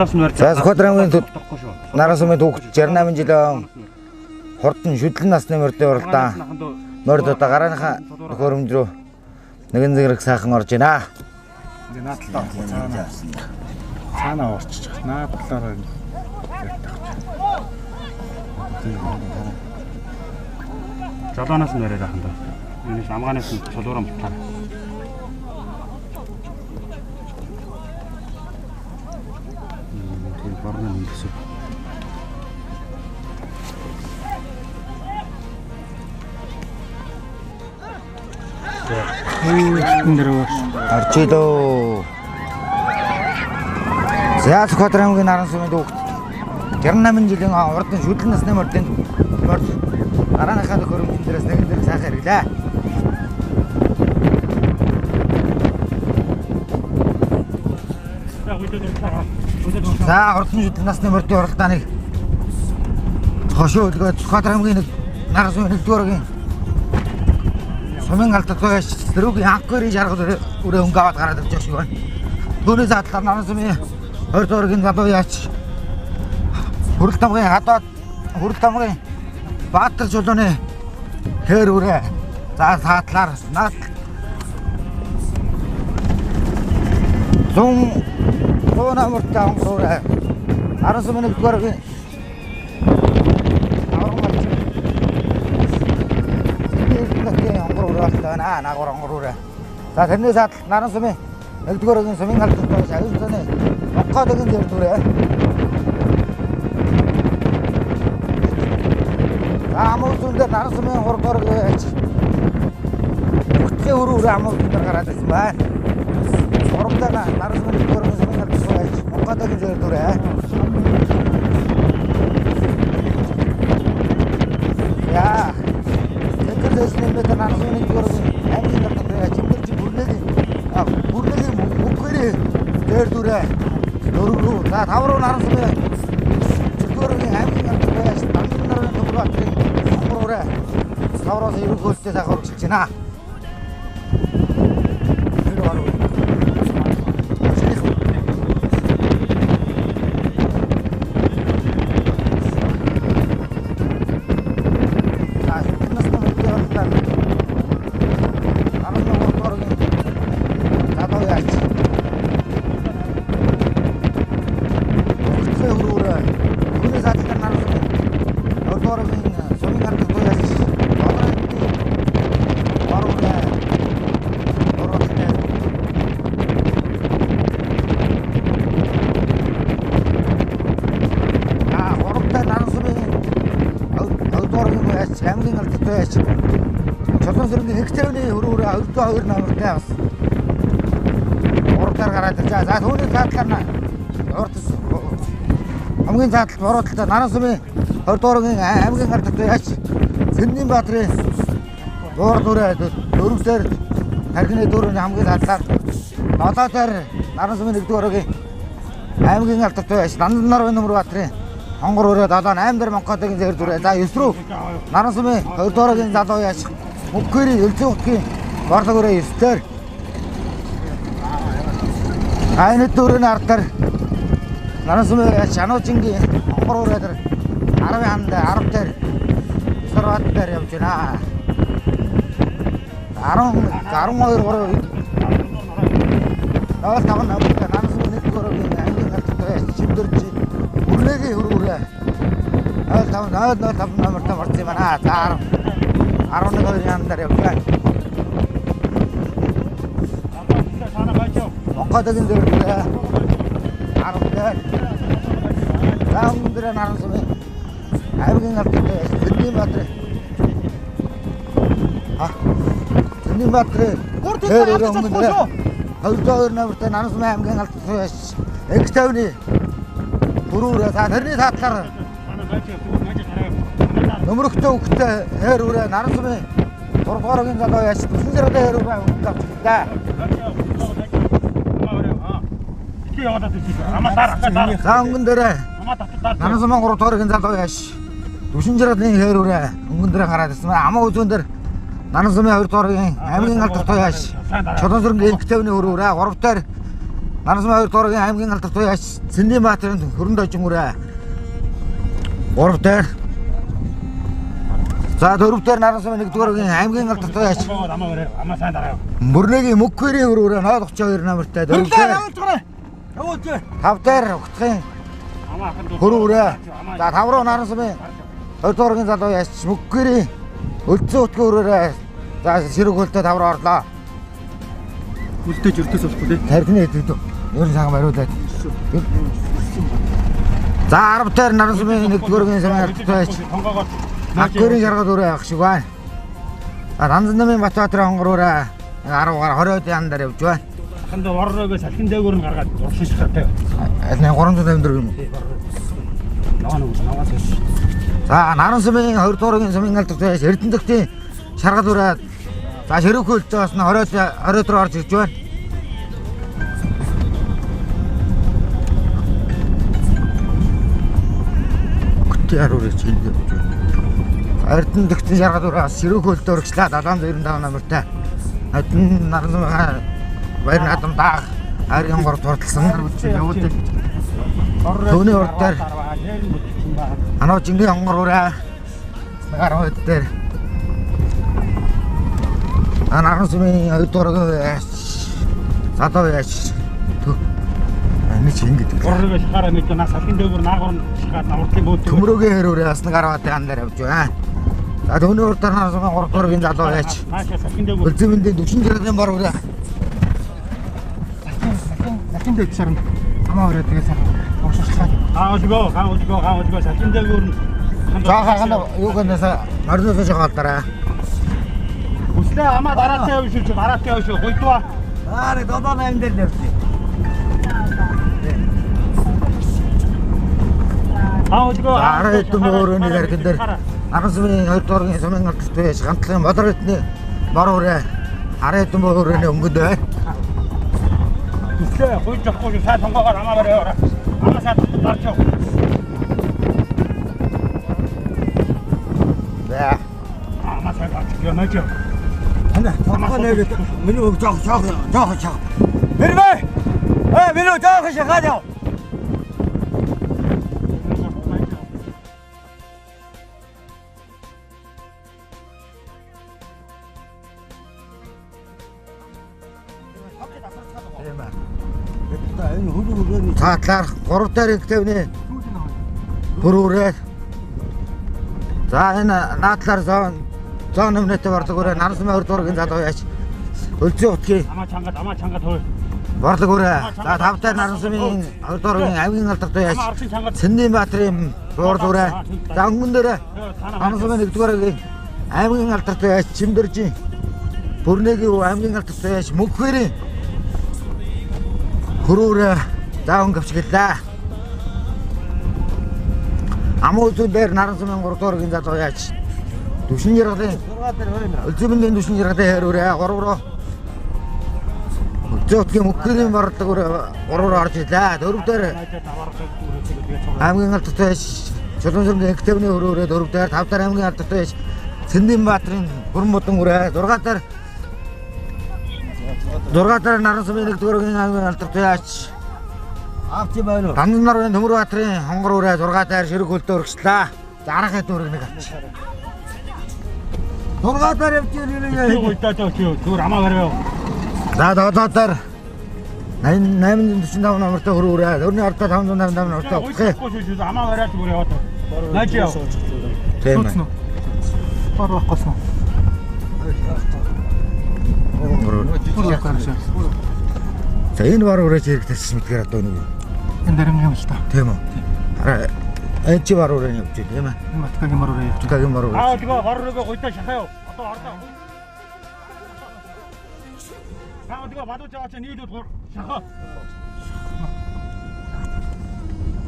За Сүхбаатар аймгийн Наран сумын түүх 68 жилийн хурдан шүдлэн насны морьдын уралдаан морьд одоо гарааныхаа төхөөрөмж рүү нэгэн зэрэг сайхан орж байна. Наад талаа цаана цаана орчиж байгаа. Наад талаараа жолооноос нь бариад ахын даа. Энэс амгаанаас нь сулуураа мутгаар. Тэр борны нэгсэг. Орж илөө. За Сүхбаатар аймгийн Наран сумын түүхт 68 жилийн урдан шүдлэн насны морьдын морь гарааныхаа төхөөрөмжөн дээрээс нэгэн зэрэг сайхан хэрэглээ. За урдан шүдлэн насны морьдын уралдааныг хошуу өдгөө Сүхбаатар аймгийн нэг Наран сумын нэгдүгээр сумын алдагтай сэрүүгийн анхгэрийн жаргал өрөө хөнгө аваад гараад ирж байгаа шиг байна. Түүний задлаар Наран сумын 20 дуургийн залуу яач Хүрэл тамгын хадаад Хүрэл тамгын Баатар чулууны хээр үрээ. За саатлаар наад 100 номертой онгор үрээ. Наран сумын нэгдүгээр онгор үрээ байна. Наагур онгор үрээ. За тэрний саатал Наран сумын нэгдүгээр сумын алдартай шагнал зүүнний Монгол дээр дүрээ. За амуу зүүн дээр Наран сумын 3 дугаар гэж бүтгийн өрөө үрээ амуу зүүн дээр гараад ирсэн байна. 3 дээр Наран сумын нэгдүгээр сумын алдартай Монгол дээр дүрээ. Я Тэнгэр Наран сумын нэгдүгээр аймгийн алдартай чимдэрч бүрнэгийн мөнхөрийн дээр дүрээ. Дөрөв рүү. За 5 руу Наран сумын нэгдүгээр аймгийн алдартай Дандан нарын Төмөрбаатарын онгор үрээ. 5 роос ерөнхий хөлтэй сайхан үргэлжилж байна. Тэр баруун. За шүлэн насны морьдын уралдаан Наран сумын 3 дугаар залуу яач. Өгцөө хөрөөрөө. Түүний саадлаар Наран сумын 2 дугаар сумын алдартай яач. Долоорын баруун уралдаан. А гуравтай Наран сумын 2 дугаар яач аймгийн алдартай яач. Чулуун сэрэнгийн хэгтэвний хөрөөрөө 202 номертой бас уралдаар гараад ирж байгаа. За түүний саадлаар урд хамгийн заадал буруу талдаа Наран сумын 20 дугаар аймгийн алдартай яач Цэнийн Баатрын дуур дүрээ дөрөвдөр тархины дүүрний хамгийн задлаар 7 дээр Наран сумын 1-р аймгийн алдартай яач Дандан нарын Нөмөр Баатрын хонгор өрөө 7 8 дээр Монголын зэр дүрээ. За 9 рүү Наран сумын 20 дугаар залуу яач Мөнхөрийн Өлзий нутгийн борлого өрөө 9 дээр айны дүүрний ардаар Наран сумын яач Ануужингийн хонгор өрөө дээр 10 ханд 10 дээр 6 дээр явж байна. 10 12 3 0 5 номертой Наран сумын 1-р аймгийн алдартай чимдэрч бүрнэгийн хөрөөрөө 0 5 0 0 5 номертой орсон юм байна. За 11 2 хандаар явж байна. Монголын дээр 10 дээр за өндөр Наран сумын аймгийн алдартай Цэнийн Баатрын Цэнийн Баатрын тэр өрөө өмнө 202 номертой Наран сумын аймгийн алдартай Эгтэвний дөрөөрөө. За тэрний саадлаар нөмрөгтөө өгтөө хээр үрээ Наран сумын 3 дугааргийн залуу яач бүсэн зэрэгтэй хээр үрээ хөнгө авчихлаа. За өнгөн дээрээ Наран сумын 3 дугааргийн залуу яаш Түшин жаргалын хээр үрээ өнгөн дээрээ гараад ирсэн байна. Амаа үзүүн дээр Наран сумын 2 дугааргийн аймгийн алдартай яаш Чулуун сэрэнгийн Эгтэвний хөр үрээ 3 дээр Наран сумын 2 дугаар аймгийн алдарт туяач Цэндийн Баатарын хөрөнд хожим үрээ. 3 дээр. За 4 дээр Наран сумын 1 дугаар аймгийн алдарт туяач Мөрнөгийн Мөнхөрийн хөрөөрөө 032 номертой 4 дээр. 5 дээр Угтахын хөрөөрөө. За 5 руу Наран сумын 2 дугаар залуу яач Мөнхөрийн Өлцөн утгийн хөрөөрөө. За ширэг хөлтөө 5 руу орлоо. Үлдээж өртөөс болохгүй тий. Тархины хэдэгдв. Ер нь сайхан бариулаад. За 10 дээр Наран сумын 1 дугаар сумын алдарт туяач Аккөрийн шаргал өрөө явах шиг байна. За Данзан намын Батбаатарын хонгор өрөө 10 гар 20 ян дээр явж байна. Хандаа орроогоо салхин дээгүүр нь гаргаад уршиж шахаатай. Аль нэг 354 юм уу? Наваа нэг наваас биш. За Наран сумын 2 дугаар сумын алдарт туяач Эрдэнэдэгтийн шаргал өрөө. За ширэг хөлтөө бас нь 20 руу орж ирж байна. Көтөр өрөө чинь явж байна. Эрдэнэдэгтийн шаргал өрөө ширэг хөлтөө өргөжлөө 795 номертой. Хадин Наран сумын баяр наадам даах хайрын 3 дуурдалсан. Төвний урд дээр ануу жингийн хонгор өрөө 10 дээр. Наран сумын 2 дугаар залуу яаш энэ чи ингэж Орроогоо шахаараа мэдээ наа салхин дээгүүр наагур нь шахаад урдлын бөөд. Төмрөөгийн хэрүүрээ бас нэг 10 ан дээр явж байна. За төвний урд дээр Наран сумын 3 дугаар залуу яаш Наашаа салхин дээгүүр. Өлзөн мэндийн 40 жаргалын бор өрөө. Салхин дээр шарна. Амаа өрөө тэгээ сайн. Уршилчлаа. Гаалгоо, гаалгоо, гаалгоо салхин дээгүүр нь. За хагана юу гэнэс морноос шахаалдараа. Хүслээ амаа дараатай явж шүү, дараатай явж шүү. Гуйдваа. Аа 7 8 дээр явчих. Гаалгоо. 10 хэдэн өрөөний гарган дээр Наран сумын 2 дугаар сумын алдарт туяач гантлын Бодроо эрдэнэ бор өрөө 10 хэдэн өрөөний өнгөнд бай. Хүслээ гуйж явахгүй шүү. Сайн сонгоогоор амаа барай яваарай. Амаа сайн дарч яв. За Амаа сайн дарч яв. Наач яв. Хана тоогоо нэр миний үг жоох жоох жоох жоох. Хэрвээ миний жоох шахаад яв. Цаатлаар 3 дээр ингээвний хөрөөрэй. За энэ наадлаар зоон нэмнэтэй борлого өрөө Наран сумын 2 дугаар залуу яач Өлзөн утгийн Амаа чангад хөө. борлого өрөө. За 5 дээр Наран сумын 2 дугаар аймгийн алдарт туяач Цэндийн Баатарын буурл өрөө. За өнгөн дээр Наран сумын 1 дугаар аймгийн алдарт туяач Чимдэржийн Бүрнэгийн аймгийн алдарт туяач Мөнхөрийн хөрөөрөө за өнгө авчиглаа. Амуу зүүн дээр Наран сумын 3 дугаар залуу яач Дүшин жаргалын Өлзөн мэндийн дүшин жаргалын хэрүүрээ 3 руу Өлзөн утгийн Мөнхөрийн борлого өрөө 3 руу орж ирлээ. 4 дээр аймгийн алдарт туяач Чулуун ингээвний хөрөөрөө 4 дээр 5 дээр аймгийн алдарт туяач Цэндийн Баатарын бүрэн модон өрөө 6 дээр 6 дээр Наран сумын 1 дугаар аймгийн алдарт туяач Авч юм байна уу? Дандан нарын Төмөр Баатарын хонгор өрөө 6 дээр ширэг хөлтөө өргөжлөө. За арах хэд өргөнийг авч. 6 дээр явж ирээ. Гуйдаа чи зүгээр амаа барай яв. За 7 дээр 8845 номертой хөрөө өрөө. Өрний ардаа 588 номертой ухах. Гуйдахгүй шүү. Амаа бариад зүгээр яваад. Наач яв. Тийм ээ. Бор байхгүй. За энэ бор өрөөч хэрэг тавьчих мэдгээр одоо нэг. Энэ дэрэнгийн юм л та. Тийм үү. Хараа энэ чи бор өрөөний явж тийм ээ. Энэ Баткагийн бор өрөө явж. Баткагийн бор өрөө. Аа тэгээ бор өрөөгөө гуйдаа шахаа яв. Одоо ордоо. Аа тэгээ бадууж яваа чи нийлүүд шахаа.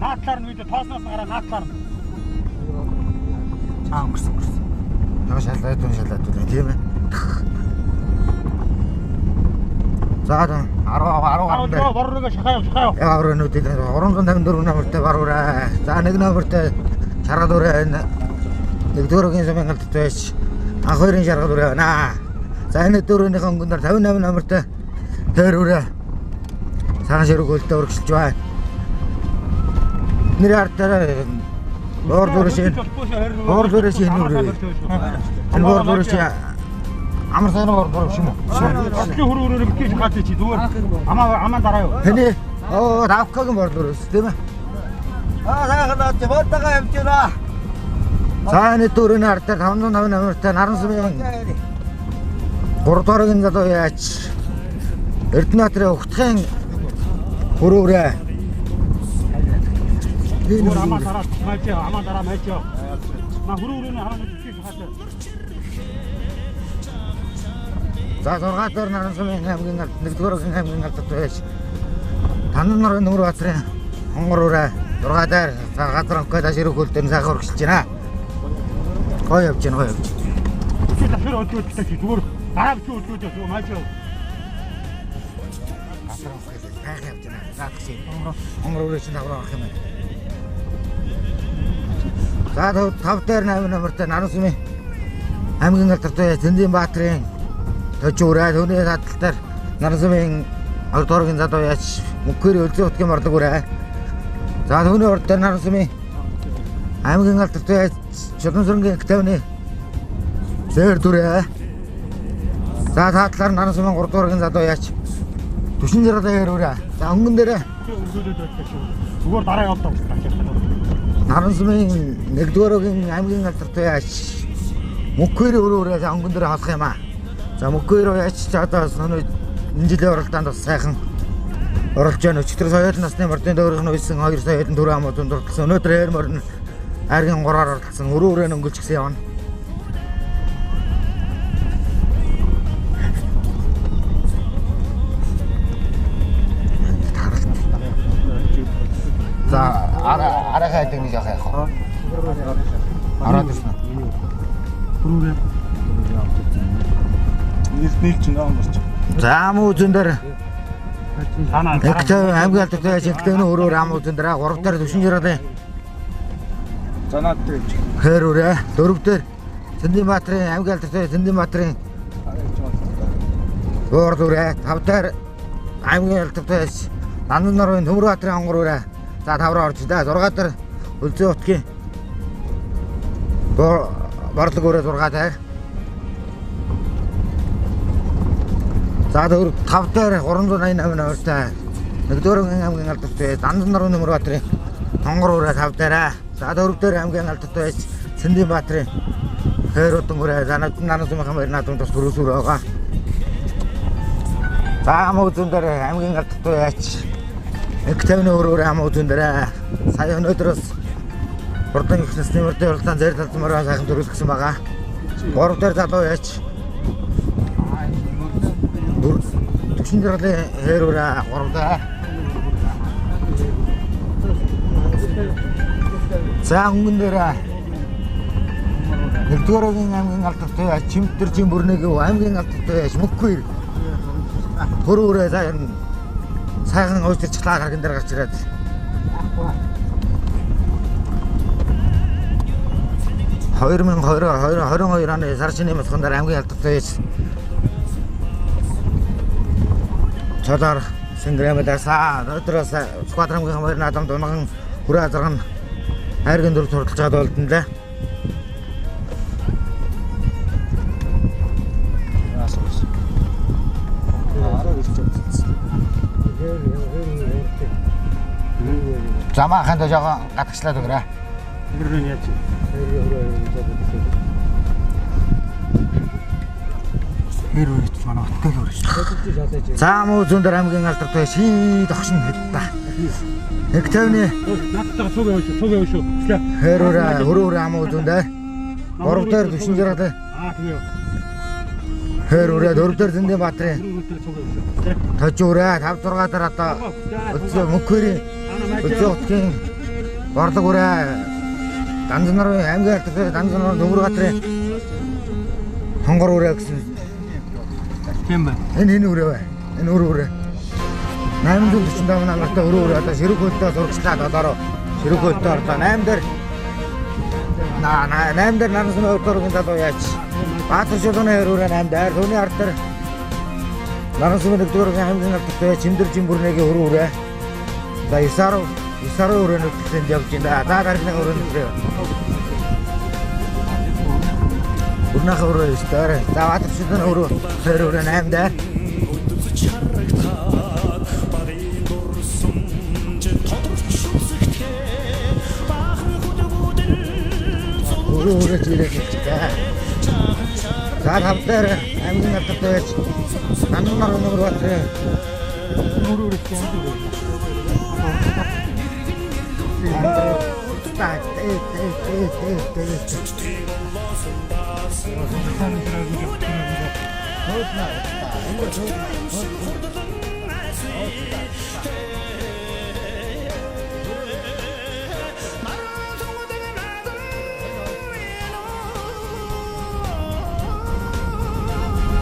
Наатлаар нь үйдэ тоосноос гараа наатлаар нь. Аа өнгөрсөн. Яа шалаад түн шалаад түн тийм ээ. За 10 10 гарсан дээр. Бор өрөөгөө шахаа яв шахаа яв. Яг өрөөнүүдийг 354 номертой бар өрөө. За нэг номертой шаргал өрөө энэ нэгдүгээр сумын галт байж анх хоёрын шаргал өрөө байна. За энэ дөрөвнийхөө өнгөндөр 58 номертой тэр өрөө. Цагаан ширүүг хөлтөө өргөжлөж байна. Нэр ардаараа боор зүрээс боор зүрээс энэ үрээ. Энэ боор зүрээс амар сайн боор зүрээс юм уу? Отлын хөрөө өрөөрөө битгий шахаад чи зүгээр амаа амаа дараа юу? Тэний оо давкагийн боор зүрээс тийм ээ. Аа сайхан наач боотойгоо явж байна. За энэ дөрөвний ардаар 505 номертой Наран сумын 3 дугаарыг залуу яаж Эрдэнэбаатарын угтахын хөрөөрэй. Зүгээр амаа дараа майч амаа дараа майч. Ма хөрөө өрөөний хамаа битгий шахаад. За 6 дахь Наран сумын аймгийн 1 дугаар аймгийн алдартай байж Танан нарын Нөмөр баатарын хонгор үрээ 6 дахь газар онкой ширүүг хөл дээр сайхан өргөжлөж байна. Гоё явж байна, гоё явж. Чи ташир өдгөөдтэй чи зүгээр дараа битгий өдгөөдөө зүгээр майч. Газар онкой сайхан явж байна. Заах шиг. Хонгор үрээ чинь тавраа авах юм байна. За 5 дээр 8 номертой Наран сумын аймгийн алдартай Зэндийн баатрын төчүүрээ түүний садал дээр Наран сумын 2 дугаарын залуу яаж мөнхөр өлзий утгийн мордог үрээ. За түүний урд дээр Наран сумын аймгийн алдартай Чулуун Гтавны зээр дүрээ. За таатлаар Наран сумын 3 дугаарын залуу яаж Түшин жаргалын өрөөрэй. За өнгөн дээр зүгээр дараа явуулдаг гэж байна. Наран сумын 1 дугаарын аймгийн алдартай яаж мөнхөр өрөөрэй за өнгөн дээр холох юм аа. За мөнхөр яаж ч одоо энэ жилийн уралдаанд бас сайхан оролцож байна. Өчигдөр соёл насны мордын дөөрөх нь үйсэн 2 соёлын дөрөв амууд дурдсан. Өнөөдөр ээр морин аргийн 3-аар оролцсон. Өрөө өрөө өнгөлж гисэн явна. За арайхаа хайдаг нэг яах яах вэ? Араад ирсэн. Хөрөөрөө Нийл чинь онгорч. За ам үзэн дээр танаа Тэгтээ аймгийн алдартай шингэтгэний өрөөр ам үзэн дээр 3 дээр Түшин жаргалын За наад дээр явж. хэр өрөө 4 дээр Зэндийн баатрын аймгийн алдартай Зэндийн баатрын боор дүрээ 5 дээр аймгийн алдартай Нандан нарын Төмөр баатрын онгор өрөө за 5 руу орж да 6 дээр Өлзий утгийн борлог өрөө 6 дээр за 5 дээр 388 номертой 1-р аймгийн алдартай Дандан нарын Төмөр баатрын хонгор өрөө 5 дээр за 4 дээр аймгийн алдартай Цэндийн баатрын хэр удан өрөө за Наран сумын баяр наадамд бас төрөөсөр байгаа. За ам үзэн дээр аймгийн алдартай яач Эктавны өрөөр ам үзэн дээр сая өнөөдрөөс Урдан их насны мөрдөө уралдаан зэр талзмаараа сайхан төрүүлсэн байгаа. 3 дээр залуу яач Түшин жаргалын хэр өрөө 3 дээр. За өнгөн дээр 1-р аймгийн алдартай Чимтэр жин бүрнэг аймгийн алдартай Мөнхөр хөрөөрөө за энэ сайхан уйдэрчлаа гарган дээр гарч ирээд 2020 22 оны сар шинийн босгон дээр аймгийн алдартай Чолоор Сэнгрэмэдаса өдрөөс Сүхбаатар аймгийн баяр наадамд унган хүрээ азарган хайргийн дүр сурталж чад болдсон лээ. Замаа ханд жоохон гадагшлаад өгөрэй. Хөрөөрөө яаж. Хэр үрэж манай оттой л үрэж. За муу зүүн дээр аймгийн алдартай шид огшин хэдта. Нэг тавны наадтайгаа цуг явуулж, цуг явуулж. Хэр үрээ хөрөө үрээ ам үзэн дээр 3 дээр Түшин жаргалын аа тэгээ. Хэр үрээ 4 дээр Зэндийн баатрын цуг явуулж. Тож үрээ 5 6 дээр одоо өцөө мөнхөрийн өцөө утгийн борлог үрээ Данзан нарын аймгийн алдартай Данзан нарын Төмөр баатрын хонгор үрээ гэсэн. Тийм байна. Энэ энэ үрээ бай. Энэ өрөө үрээ. 845 номертой өрөө үрээ одоо ширүүг хөлтөө сурагчлаад одоороо ширүүг хөлтөө орлоо. 8 дээр 8 дээр Наран сумын 2 дугаарын залуу яаж Баатар шулууны хэр үрээ 8 дээр түүний ард дээр Наран сумын 1-р аймгийн алдартай Чимдэржин бүрнэгийн хөрөө үрээ. За 9 өрөөнүүд тэнд явж байна. За дараагийн өрөөнүүд рүү. Өрнөхөө өрөө 9 дээр. За Баатарчилгааны өрөө 2 өрөө 8 дээр. Өрөө өрөө чирээ хэлчихээ. За 5 дээр аймгийн алдартай байж Наннар өнөр батрын Өрөө өрөө юм. Та э э э э э.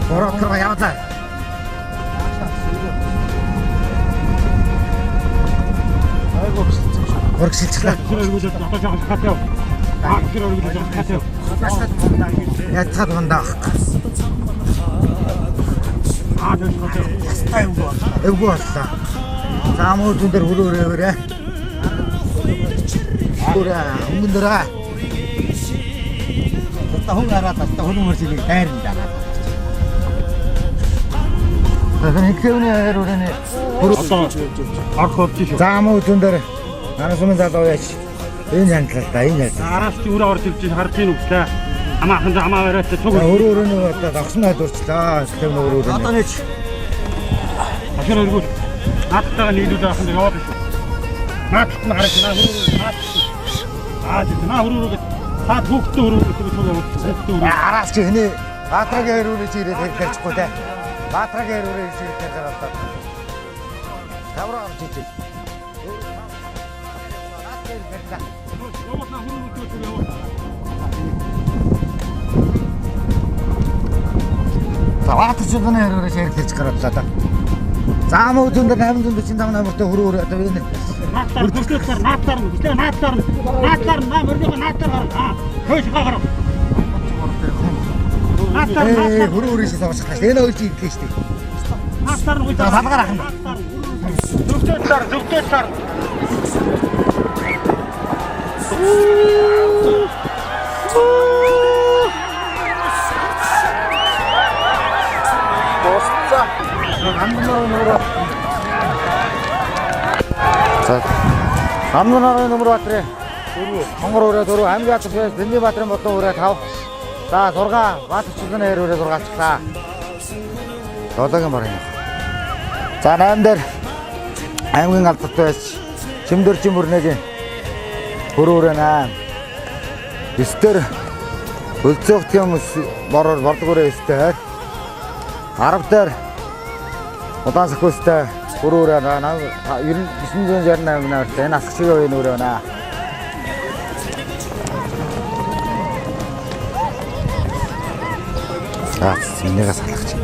Бороо руу явлаа. Айгуу өсөлтсөн шүү. Урагшилчлаа. Тэр өргүүлээд одоо жоохон шахаад яв. Аа тэр өргүүлээд жоохон шахаад яв. Яцхад мандаа. Аа тэр шахаад яв. Ястай юм бол. Эвгүй боллоо. За муу зүүн дээр хөрөө өрөөрэй. Хөрөө өнгөн дөрөө. Одоо хүн хараад одоо хүн мөр чигийг дайрна даа. Тэгэхээр хэвний хайр өрөөний хөрөө. Одоо орох болж шүү. За муу зүүн дээр наран сумын залуу яаж энэ хяндлаа да энэ хяндлаа. Араас чи өрөө орж ирж харж ийн үглээ. Амаа ахын амаа бариад цуг. За өрөө өрөөний одоо догсон хайлуурчлаа. Хэвний өрөө өрөөний. Одоо нэг Хашир өргүүл. Наадтайгаа нийлүүлээ ахын яваад шүү. Наадт нь гарах наа хөрөө наадт. Аа тийм наа хөрөө өрөө та хүүхдээ өрөө гэдэг цуг яваад хүүхдээ өрөө. Араас чи хэний Баатрагийн хоёр өрөө чи ирээд хэрэг тарьчихгүй те. Баатрагийн хоёр өрөө чи ирээд тарьж аваад. Тавраа орж ижээ. Яваад наа хөрөө өрөө цуг яваад. За Баатарчилгааны хоёр өрөө хэрэг тарьж гараад да. За муу зүүн дээр 845 номертой хөрөө өрөө одоо энэ Наадтаар хөргөлтөөр наадтаар нь наадтаар нь наадтаар нь наа мөргөө наадтаар гар. Аа хөөш гар. Наадтаар наадтаар хөрөө өрөө шиг суучихлаа шүү. Энэ хоёр чи ирлээ шүү дээ. Наадтаар нь За салгаар ахна. Зөвтөө зөвтөө тар. Босцаа. Амнаар нөрөө. За. Амнаар нөмөр батрын 4. Хонгор өрөө 4, аймгийн алдартай Зэний батрын бодон өрөө 5. За 6, Баатарчилгааны хоёр өрөө 6-члаа. 7-гийн барыг. За 8 дээр аймгийн алдартай байж Чимдэржин бүрнэгийн хөрөө өрөө 8. 9 дээр Өлзөөхтгийн бороор бордог өрөө 9 дээр. 10 дээр Удаан сахиустай хөрөө өрөө 968 номертой энэ асах чигээ үеийн өрөө байна. За энийгээ салгах чинь.